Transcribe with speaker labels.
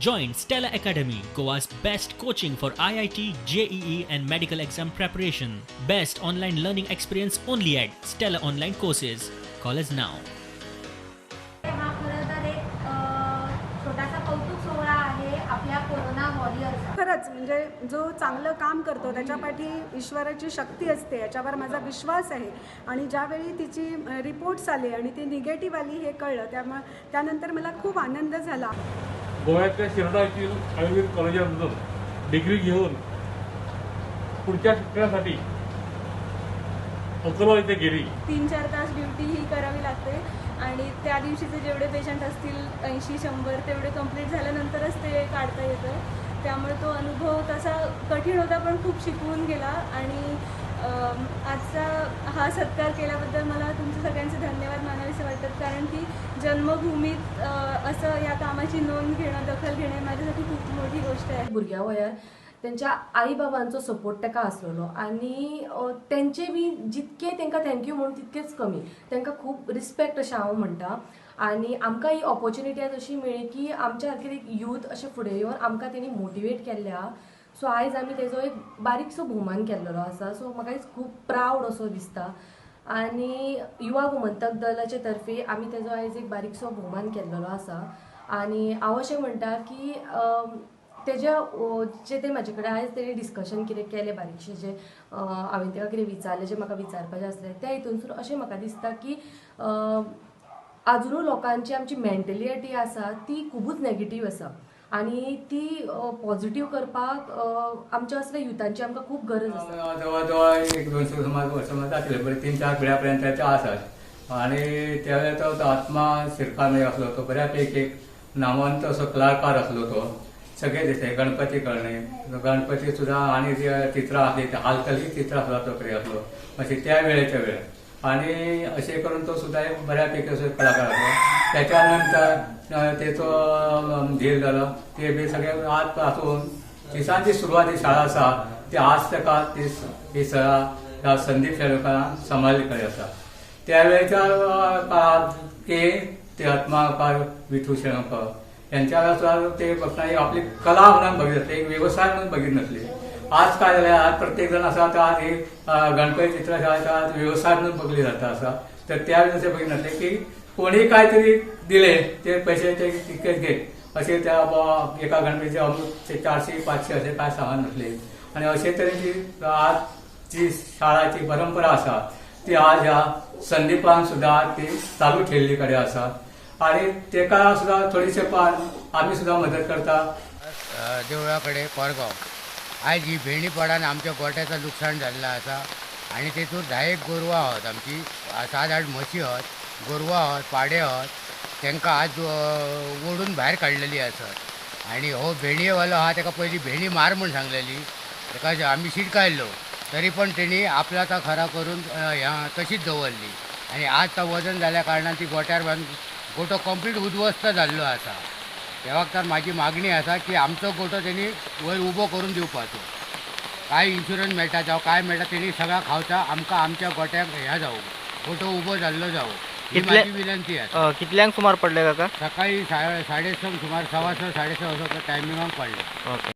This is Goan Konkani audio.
Speaker 1: Join Stella Academy, Goa's best coaching for IIT, JEE and medical exam preparation. Best online learning experience only at Stella Online Courses. Call us now.
Speaker 2: हा खरं तर एक छोटासा कौतुक सोहळा आहे आपल्या कोरोना वॉरियर्सचा.
Speaker 3: खरंच म्हणजे जो चांगलं काम करतो त्याच्या पाठी ईश्वराची शक्ती असते, याच्यावर माझा विश्वास आहे. आणि ज्यावेळी तिची रिपोर्ट्स आले आणि ती निगेटिव्ह आली हे कळलं, त्यामुळे त्यानंतर मला खूप आनंद झाला.
Speaker 4: गोव्यातल्या शिर्डा येथील आयुर्वेद कॉलेजामधून डिग्री घेऊन पुढच्या शिक्षणासाठी अकोला येथे गेली.
Speaker 5: 3-4 तास ड्युटी ही करावी लागते आणि त्या दिवशीचे जेवढे पेशंट असतील 80-100 तेवढे कंप्लीट झाल्यानंतरच ते काढता येतं. त्यामुळे तो अनुभव तसा कठीण होता, पण खूप शिकवून गेला. आणि आजचा हा सत्कार केल्याबद्दल मला तुमचे सगळ्यांचे धन्यवाद मानावेसे वाटतात, कारण की जन्मभूमीत असं या कामाची नोंद घेणं, दखल घेणं माझ्यासाठी खूप मोठी गोष्ट आहे.
Speaker 6: भुरग्या वयार तेंच्या आई बाबांचो सपोर्ट ताका आसलेलो आनी तेंचे बी जितके तांकां thank you म्हणून तितकेच कमी. तांकां खूब रिस्पेक्ट अशें हांव म्हणटा. आनी आमकां ही ऑपॉर्च्युनिटी आज अशी मेळ्ळी की आमच्या सारकें एक यूथ अशें फुडें येवन आमकां तेणी मोटिवेट केल्लें आहा. सो आयज आमी तेजो एक बारीकसो भोवमान केल्लो आसा. सो म्हाका खूब प्रावड असो दिसता आनी युवा गोमंतक दलाचे तर्फे आमी तेजो आयज एक बारीकसो भोवमान केल्लो आसा. आनी हांव अशें म्हणटा की तेज्या जे ते म्हाजे कडेन आयज तेणी डिस्कशन कितें केलें बारीकशें, जें हांवें ताका कितें विचारलें, जें म्हाका विचारपाचें आसलें, त्या हितूनसून अशें म्हाका दिसता की आजुनूय लोकांची आमची मेंटलिटी आसा ती खुबूच नेगेटीव आसा आनी ती पॉझिटीव करपाक आमच्या असल्या युथांची आमकां खूब गरज आसा.
Speaker 7: जवळ जवळ 100-200 सुमार वर्सां जातले, बरें 3-4 पिढ्या पर्यंत ते आसात. आनी त्या वेळार तो आत्मा शिरकार आसलो, तो बऱ्यापैकी एक नामवंत असो कलाकार आसलो. तो सगळे दिसते गणपती करणे, गणपती सुद्दां आनी जे चित्रां आसली ते हालकली चित्रां सुद्दां तो करी आसलो अशें त्या वेळेच्या वेळ. आनी अशें करून तो सुद्दां एक बऱ्यापैकी असो कलाकार आसलो. त्याच्या नंतर तेचो धीर जालो, ते बी सगळे आज पासून दिसांची सुरवात ही शाळा आसा ती आज ताका ती शाळा ह्या संदीप शेलवकारान सांबाळिल्ली कडेन आसा. त्या वेळच्या काळात की ते आत्माकार विठू शेळकर यांच्या वेळार ते फक्त आपली कला म्हणून बघित आसले, एक वेवसाय म्हणून बघित नसले. आज काय जालें, आज प्रत्येक जण आसा तो आज ही गणपती चित्र आज वेवसाय म्हणून बघली जाता आसा. तर त्या वेळेस अशें बघित नासलें की कोणी काय तरी दिले ते पैसे ते तितकेच घे अशें त्या एका गणपतीचे अमूक 400-500 अशें काय सामान नसले. आनी अशे तरेची आज जी शाळाची परंपरा आसा ती आज ह्या संदीपान सुद्दां ती चालू ठेवल्ली कडेन आसा. आनी तेका सुद्दां थोडीशे पान आमी सुद्दां मदत करता.
Speaker 8: देवळा कडेन कोरगांव आयज ही भेणी पडान आमच्या गोट्याचो लुकसाण जाल्लें आसा. आनी तेतूर 10 गोरवां आहात आमची, 7-8 म्हशी आहात, गोरवां आहात, पाडे आहात, तांकां आज ओडून भायर काडलेली आसात. आनी हो भेणयेवालो आहा ताका पयलीं भेणी मार म्हूण सांगलेली, ताका आमी शिटकायल्लो, तरी पण तेणी आपला तो खरा करून तशीच दवरली. आनी आज तो वजन जाल्या कारणान ती गोट्यार बांदून गोटो कंप्लीट उद्ध्वस्त जाल्लो आसा. त्या वखदार म्हाजी मागणी आसा की आमचो गोटो तेणी वयर उबो करून दिवपाचो. काय इन्शुरन्स मेळटा जावं काय मेळटा तेणी सगळा खावचा, आमकां आमच्या गोट्याक ह्या जावं, गोटो उबो जाल्लो जावं, ही म्हाजी विनंती आसा.
Speaker 9: कितल्यांक सुमार पडले काका?
Speaker 8: सकाळी 6:30 सुमार, 6:15 6:15 असो टायमिंगाक पडले.
Speaker 9: ओके.